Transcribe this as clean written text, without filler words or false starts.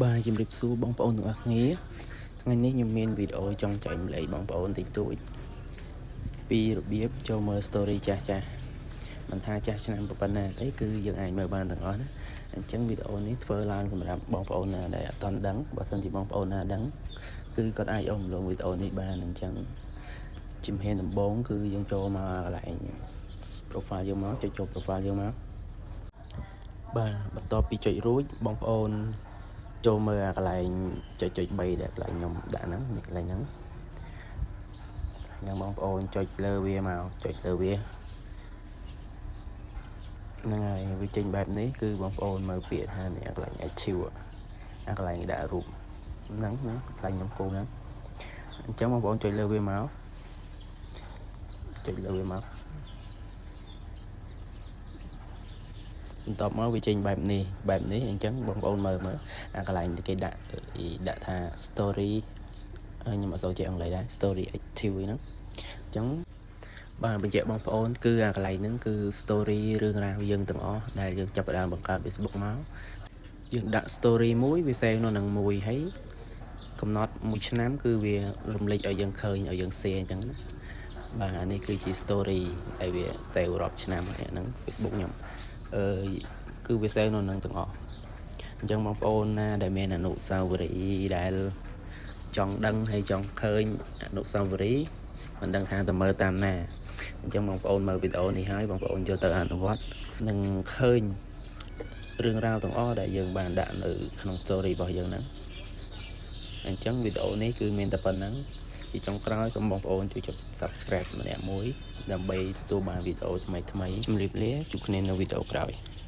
បាទជំរាបសួរបងប្អូនទាំងអស់គ្នាថ្ងៃនេះខ្ញុំមានវីដេអូចង់ចែករំលែកបងប្អូនតិចតួចពីរបៀបចូលមើល story ចាស់ចាស់មិនថាចាស់ឆ្នាំប៉ុណ្ណាអីគឺយើងអាចមើលបានទាំងអស់ណាអញ្ចឹងវីដេអូនេះធ្វើឡើងសម្រាប់បងប្អូនណាដែលអត់ទាន់ដឹងបើសិនជាបងប្អូនណាដឹងគឺគាត់អាចអូសរំលងវីដេអូនេះបានអញ្ចឹងជំហានដំបូងគឺយើងចូលមកកន្លែង profile យើងមកចុចចូល profile យើងមកបាទបន្ទាប់ពីចុចរួចបងប្អូនចូលមើលអាកន្លែងចុចចុច3ដែលកន្លែងខ្ញុំដាក់ហ្នឹងនេះកន្លែងហ្នឹងហ្នឹងបងប្អូនចុចលើវាមកចុចលើវាហ្នឹងហើយវាចេញបែបនេះគឺបងប្អូនមើលពាក្យថានេះកន្លែង active អាកន្លែងដាក់រូបហ្នឹងណាកន្លែងខ្ញុំគូហ្នឹងអញ្ចឹងបងប្អូនចុចលើវាមកចុចលើវាមកបន្ទាប់មកវាចេញបែបនេះបែបនេះអញ្ចឹងបងប្អូនមើលមើលអាកន្លែងគេដាក់ដាក់ថា story ខ្ញុំអត់សូវចេះអង់គ្លេសដែរ story active ហ្នឹងអញ្ចឹងបាទបញ្ជាក់បងប្អូនគឺអាកន្លែងហ្នឹងគឺ story រឿងរ៉ាវយើងទាំងអស់ដែលយើងចាប់ផ្ដើមបង្កើត Facebook មកយើងដាក់ story មួយវា save នៅនឹងមួយហើយកំណត់មួយឆ្នាំគឺវារំលេចឲ្យយើងឃើញឲ្យយើង share អញ្ចឹងណាបាទអានេះគឺជា story ដែលវា save រាប់ឆ្នាំហ្នឹង Facebook ខ្ញុំអឺគឺវា save នៅនឹងទាំងអស់អញ្ចឹងបងប្អូនណាដែលមានអនុស្សាវរីយ៍ដែលចង់ដឹងហើយចង់ឃើញអនុស្សាវរីយ៍មិនដឹងថាទៅមើលតាមណាអញ្ចឹងបងប្អូនមើលវីដេអូនេះហើយបងប្អូនយកទៅអនុវត្តនឹងឃើញរឿងរ៉ាវទាំងអស់ដែលយើងបានដាក់នៅក្នុង story របស់យើងហ្នឹងអញ្ចឹងវីដេអូនេះគឺមានតែប៉ុណ្ណឹងជាចុងក្រោយសូមបងប្អូនជួយចុច Subscribe ម្នាក់មួយដើម្បីទទួលបានវីដេអូថ្មីៗជម្រាបលាជួបគ្នានៅវីដេអូក្រោយ។